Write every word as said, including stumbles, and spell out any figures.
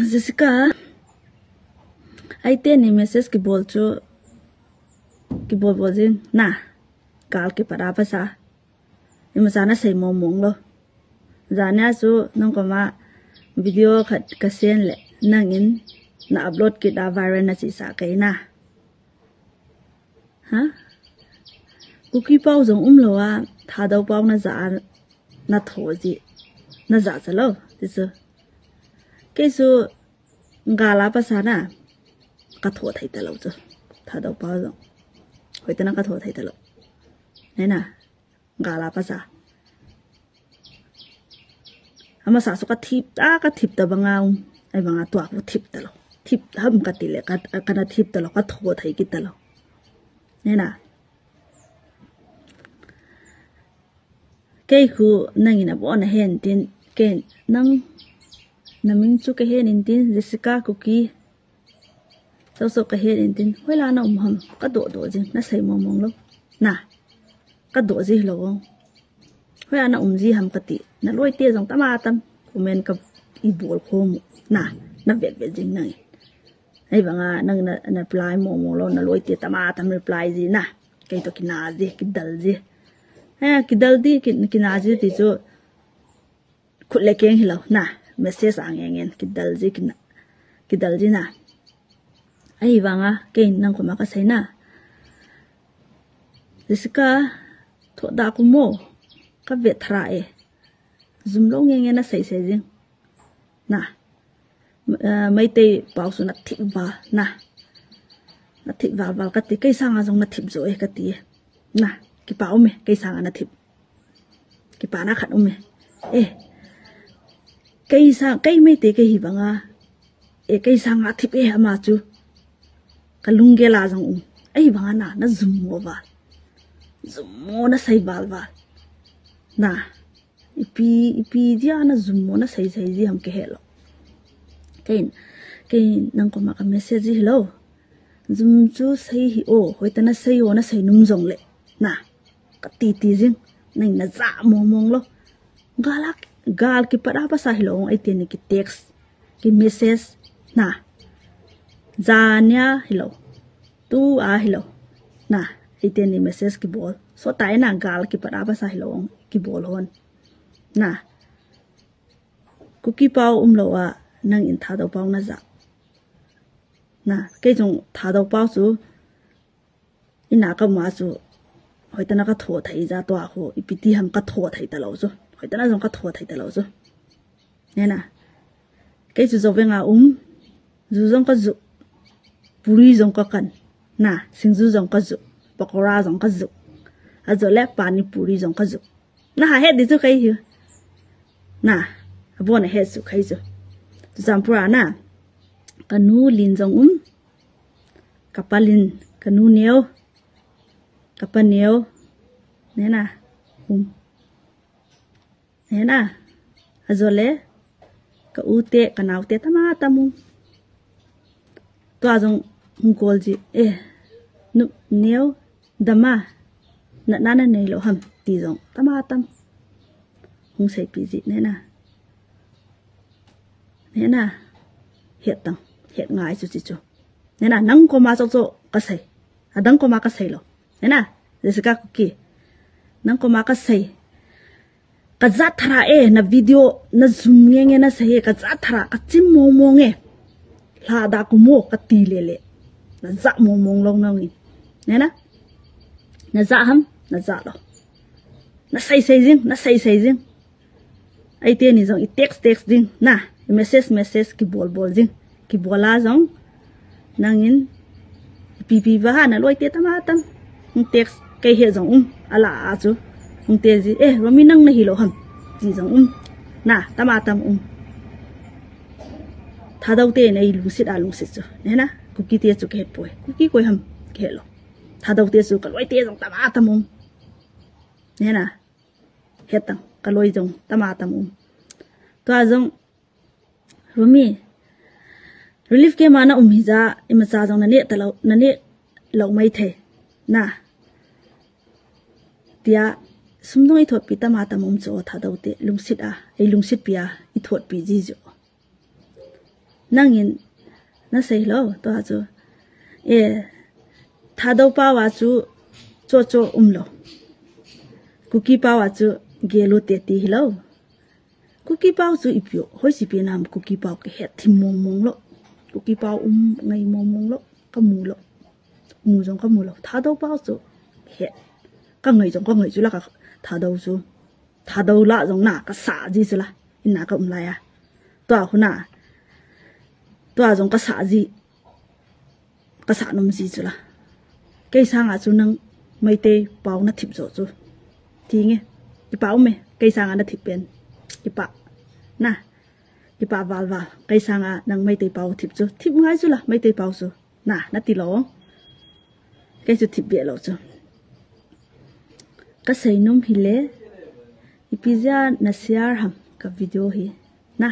Jessica, aite ni message kibol chu, kibol bol jing na, gal kipat a pasa. Ima sa na sei mong mong lou. Jania chu nang koma video khat ka send le, nangin na upload kit a viral na chi sa kei na. Ha? Kuki pau jong um lou a, Thadou pau na ja a, na tho ji. Na ja cha lou, ti chu. Kei chu gal a pasa na, ka tho thei ta lou chu. Thadou pau jong. Hoitah na ka tho thei ta lou. Nei na, gal a pasa. Amasa chu ka thip ta, ka thip ta banga um. Ahivanga tua khu thip ta lou. Thip ham ka ti le, ka, ka na thip ta lou, ka tho thei kit ta lou. Nei na. Kei khu nangin abon a hen tin, kei nang, na min chu ka hen in tin, Jessica Kuki. Sou sou ka hen in tin, hoila na um ham, ka doh doh jing, na sei mong mong lou. Na, ka doh ji lou. Hoila na um ji ham ka ti, na loi te jong tama tam, comment ka i bol khom u. Na, na vet vet jing nang. Ahivanga nang na, na reply mong mong lou, na loi te tama tam reply ji na. Kei toh kina ji, kidal ji. Ha, kidal ji, ki, kina ji ti chu. Khut le keng hilou, na. Message a ngen ngen, kidal ji, kina, kidal ji na. Ahivanga, kei nang koma ka sei na. Jessica, tho da ku mo. Ka vet thara e. Jum lou ngen ngen na sei sei jing. Na. Eh, Meitei pau chu na thip val, na. Na thip val val ka ti, kei sanga jong na thip jo e ka ti. Na, kipa um e, kei sanga na thip. Kipa na khat um e. Eh, kei sang, kei Meitei kei hi banga. Eh, kei sanga thip e ama chu. Ka lunggel a jong um. Ahivanga na, na jum mo val. Jum mo na sei val val. Na. Ipi, ipi dia na jum mo na sei sei ji ham ka he lou. Kei, kei nang koma ka message ji hilou. Jum chu sei hi o, hoitah na sei o na sei num jong le. Na, ka ti ti jing, nang na ja mong mong lou. Gal a, gal kipat a pasa hilou, aite ni ki text, ki message, na. Jania hilou. Tu a hilou. Na, aite ni message kibol. Sot a na gal kipat a pasa hilou, kibol hon. Na. Kuki pau um lou a, nangin Thadou pau na ja. Na, kei jong Thadou pau chu, ina ka um a chu, hoitah na ka tho thei ja tua khu, ipi ti ham ka tho thei ta lou chu. Hoitah na jong ka tho thei ta lou chu. Nei na. Kei chu Joveng a um, ju jong ka ju, puri jong ka kan. Na, singju jong ka ju, pakora jong ka ju. Ajole pani puri jong ka ju. Na ha het di chu kei hi. Na, abon a het chu kei chu. Churachandpur a na. Ka nu Lin jong um. Ka pa Lin, ka nu Neo. Ka pa Neo. Nei na. Um. Nei na. Ajole. Ka u te, ka nao te, tama tam um. Tua jong hung call ji. Eh, nu, Neo, dam a. Na, na, na nei lou ham, ti jong tama tam. Hung seipi ji, nei na. Nei na. Het tang, het ngai chu chi chu. Nei na, nang koma chu chu ka sei. Adang koma ka sei lou. Nei na, Jessica Kuki. Nang koma ka sei. Ka ja thara e, na video, na jum nge nge na sei e, ka ja thara, ka chim mong mong e. Lha da ku mo, ka ti le le. Na ja mong mong lou nangin. Nei na? Na ja ham, na ja lou. Na sei sei jing, na sei sei jing. Aite ni jong i text text jing, na, i message message kibol bol jing. Kibol a jong, nangin, ipi ipi va ha na loi te tama tam. Hung text kei he jong um, ala a chu. Hung te ji, eh, Romi nang na hilou ham. Ji jong um. Na, tama tam um. Thadou te nei lungset a lungset chu. Nei na, Kuki te chu ka het poi. Kuki koi ham, ka het lou. Thadou te chu ka loi te jong tama tam um. Nei na, het tang, ka loi jong tama tam um. Tua jong, Romi, relief camp a na um hi ja, imacha jong na neh ta lou, na neh lou mai thei. Na. Tia, sum dong i thotpi tama tam um chu Thadou te, lungset a, ei lungset pi a, i thotpi ji jo. Nangin nasei lou, tua chu. E, Thadou pao a chu cho cho umlou. Kuki pao a chu gelu te ti hilou. Kuki pao chu ipi u, hoiche pi nam Kuki pao kahet thim mong mong lou. Kuki pao um ngai mong mong lou, kamu lou. Mu jong kamu lou. Thadou pao chu he. Kangai jong kangai chu la ka Thadou chu. Thadou la jong na kasa ji chu la. Ina kaum lai a. Tua khu na. Tua jong kasa ji. Kasa nom ji chu la. Kei sanga chu nang Meitei pao nathip jo chu. Ti nge. Kipa ume. Kei sanga nathip pen. Kipa. Na. Kipa val val. Kei sanga nang Meitei pao thip chu. Thip ngai chu la. Meitei pao chu. Na, nati lou. Kei chu thip be lou chu. Kasei nom hile. Ipi jeh a na share ham ka video hi. Na.